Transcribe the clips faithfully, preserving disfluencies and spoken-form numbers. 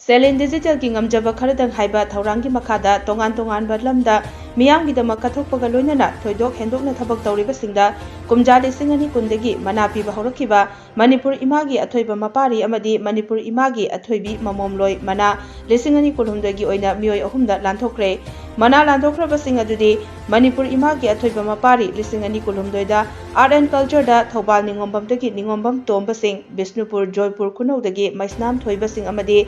ꯁꯦꯂꯤꯟ ꯗꯤꯖꯤꯇꯦꯜꯒꯤ ꯉꯝꯖꯕ ꯈꯔꯗꯪ ꯍꯥꯏꯕ ꯊꯧꯔꯥꯡꯒꯤ ꯃꯈꯥꯗ ꯇꯣꯉꯥꯟ ꯇꯣꯉꯥꯟꯕ ꯂꯝꯗ ꯃꯤꯌꯥꯝꯒꯤꯗꯃꯛ ꯀꯠꯊꯣꯛꯄꯒ ꯂꯣꯏꯅꯅ ꯊꯣꯏꯗꯣꯛ ꯍꯦꯟꯗꯣꯛꯅ ꯊꯕꯛ ꯇꯧꯔꯤꯕꯁꯤꯡꯗ ꯀꯨꯝꯖꯥ ꯂꯤꯁꯤꯡ ꯑꯅꯤ ꯀꯨꯟꯗꯒꯤ ꯃꯅꯥ ꯄꯤꯕ ꯍꯧꯔꯛꯈꯤꯕ ꯃꯅꯤꯄꯨꯔ ꯏꯃꯥꯒꯤ ꯑꯊꯣꯏꯕ ꯃꯄꯥꯔꯤ ꯑꯃꯗꯤ ꯃꯅꯤꯄꯨꯔ ꯏꯃꯥꯒꯤ ꯑꯊꯣꯏꯕꯤ ꯃꯃꯣꯝꯂꯣꯏ ꯃꯅꯥ ꯂꯤꯁꯤꯡ ꯑꯅꯤ ꯀꯨꯟꯍꯨꯝꯗꯣꯏꯒꯤ ꯑꯣꯏꯅ ꯃꯤꯑꯣꯏ ꯑꯍꯨꯝꯗ ꯂꯥꯟꯊꯣꯛꯈ꯭ꯔꯦ꯫ ꯃꯅꯥ ꯂꯥꯟꯊꯣꯛꯈ꯭ꯔꯕꯁꯤꯡ ꯑꯗꯨꯗꯤ ꯃꯅꯤꯄꯨꯔ ꯏꯃꯥꯒꯤ ꯑꯊꯣꯏꯕ ꯃꯄꯥꯔꯤ ꯂꯤꯁꯤꯡ ꯑꯅꯤ ꯀꯨꯟꯍꯨꯝꯗꯣꯏꯗ Art and Cultureꯗ ꯊꯧꯕꯥꯜ ꯅꯤꯉꯣꯝꯕꯝꯗꯒꯤ ꯅꯤꯉꯣꯝꯕꯝ ꯇꯣꯝꯕ ꯁꯤꯡ, ꯕꯤꯁꯅꯨꯄꯨꯔ ꯖꯣꯏꯄꯨꯔ ꯈꯨꯅꯧꯗꯒꯤ ꯃꯩꯁꯅꯥꯝ ꯊꯣꯏꯕ ꯁꯤꯡ ꯑꯃꯗꯤ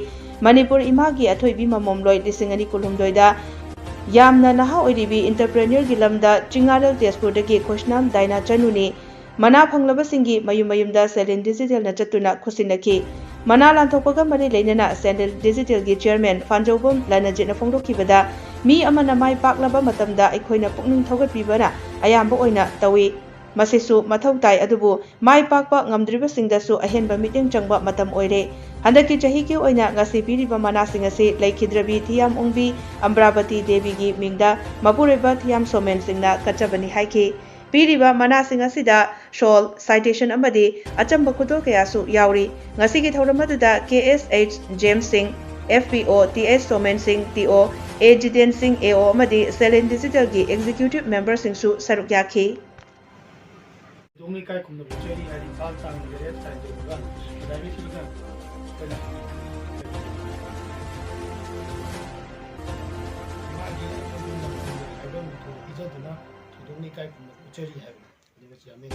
ꯃꯅꯤꯄꯨꯔ ꯏꯃꯥꯒꯤ ꯑꯊꯣꯏꯕꯤ ꯃꯃꯣꯝꯂꯣꯏ ꯂꯤꯁꯤꯡ ꯑꯅꯤ ꯀꯨꯟꯍꯨꯝꯗꯣꯏꯗ ꯌꯥꯝꯅ ꯅꯍꯥ ꯑꯣꯏꯔꯤꯕꯤ entrepreneurꯒꯤ ꯂꯝꯗ ꯆꯤꯡꯉꯥꯔꯦꯜ ꯇꯦꯖꯄꯨꯔꯗꯒꯤ ꯈꯣꯏꯁꯅꯥꯝ ꯗꯥꯏꯅꯥ ꯆꯅꯨꯅꯤ꯫ ꯃꯅꯥ ꯐꯪꯂꯕꯁꯤꯡꯒꯤ ꯃꯌꯨꯝ ꯃꯌꯨꯝꯗ ꯁꯦꯂꯤꯟ ꯗꯤꯖꯤꯇꯦꯜꯅ ꯆꯠꯇꯨꯅ ꯈꯨꯠꯁꯤꯟꯅꯈꯤ꯫ ꯃꯅꯥ ꯂꯥꯟꯊꯣꯛꯄꯒ ꯃꯔꯤ ꯂꯩꯅꯅ ꯁꯦꯂꯤꯟ ꯗꯤꯖꯤꯇꯦꯜꯒꯤ chairman ꯐꯥꯟꯖꯧꯕꯝ ꯂꯅꯖꯤꯠꯅ ꯐꯣꯡꯗꯣꯛꯈꯤꯕꯗ, ꯃꯤ ꯑꯃꯅ ꯃꯥꯏ ꯄꯥꯛꯂꯕ ꯃꯇꯝꯗ ꯑꯩꯈꯣꯏꯅ ꯄꯨꯛꯅꯤꯡ ꯊꯧꯒꯠꯄꯤꯕꯅ ꯑꯌꯥꯝꯕ ꯑꯣꯏꯅ ꯇꯧꯏ꯫ ꯃꯁꯤꯁꯨ ꯃꯊꯧ ꯇꯥꯏ, ꯑꯗꯨꯕꯨ ꯃꯥꯏ ꯄꯥꯛꯄ ꯉꯝꯗ꯭ꯔꯤꯕꯁꯤꯡꯗꯁꯨ ꯑꯍꯦꯟꯕ ꯃꯤꯠꯌꯦꯡ ꯆꯪꯕ ꯃꯇꯝ ꯑꯣꯏꯔꯦ꯫ ꯍꯟꯗꯛꯀꯤ ꯆꯍꯤꯒꯤ ꯑꯣꯏꯅ ꯉꯁꯤ ꯄꯤꯔꯤꯕ ꯃꯅꯥꯁꯤꯡ ꯑꯁꯤ ꯂꯩꯈꯤꯗ꯭ꯔꯕꯤ ꯊꯤꯌꯥꯝ ꯑꯣꯡꯕꯤ ꯑꯝꯕ꯭ꯔꯥꯕꯇꯤ ꯗꯦꯕꯤꯒꯤ ꯃꯤꯡꯗ ꯃꯄꯨꯔꯣꯏꯕ ꯊꯤꯌꯥꯝ ꯁꯣꯃꯦꯟ ꯁꯤꯡꯅ ꯀꯠꯆꯕꯅꯤ ꯍꯥꯏꯈꯤ꯫ ꯄꯤꯔꯤꯕ ꯃꯅꯥꯁꯤꯡ ꯑꯁꯤꯗ shawl, citation ꯑꯃꯗꯤ ꯑꯆꯝꯕ ꯈꯨꯗꯣꯜ ꯀꯌꯥꯁꯨ ꯌꯥꯎꯔꯤ꯫ ꯉꯁꯤꯒꯤ ꯊꯧꯔꯝ ꯑꯗꯨꯗ ꯀꯦ ꯑꯦꯁ ꯑꯩꯆ ꯖꯦꯝꯁ ꯁꯤꯡ, F P O T H showman ꯁꯤꯡ, ꯇꯤ ꯑꯣ, ꯑꯦ ꯖꯤꯇꯦꯟ ꯁꯤꯡ, ꯑꯦ ꯑꯣ, ꯑꯃꯗꯤ ꯁꯦꯂꯤꯟ ꯗꯤꯖꯤꯇꯦꯜꯒꯤ executive memberꯁꯤꯡꯁꯨ ꯁꯔꯨꯛ ꯌꯥꯈꯤ꯫ ꯈꯨꯗꯣꯡ ꯏꯀꯥꯏ ꯈꯨꯝꯅꯕ ꯎꯠꯆꯔꯤ ꯍꯥꯏꯗꯤ ꯏꯝꯐꯥꯜ ꯇꯥꯡꯅ ꯂꯩꯔꯦ ꯆꯥꯟꯗꯦꯜꯗ ꯂꯩꯕꯁꯤꯡꯅ ꯑꯩꯈꯣꯏꯅ ꯃꯥꯒꯤ ꯑꯆꯧꯕ ꯂꯝꯗꯝꯒꯤ ꯍꯥꯏꯕ ꯑꯃ ꯄꯤꯖꯗꯨꯅ ꯈꯨꯗꯣꯡ ꯏꯀꯥꯏ ꯈꯨꯝꯅꯕ ꯎꯠꯆꯔꯤ ꯍꯥꯏꯕꯅꯤ꯫ ꯑꯗꯨꯒ ꯆꯤꯌꯥꯔꯃꯦꯟ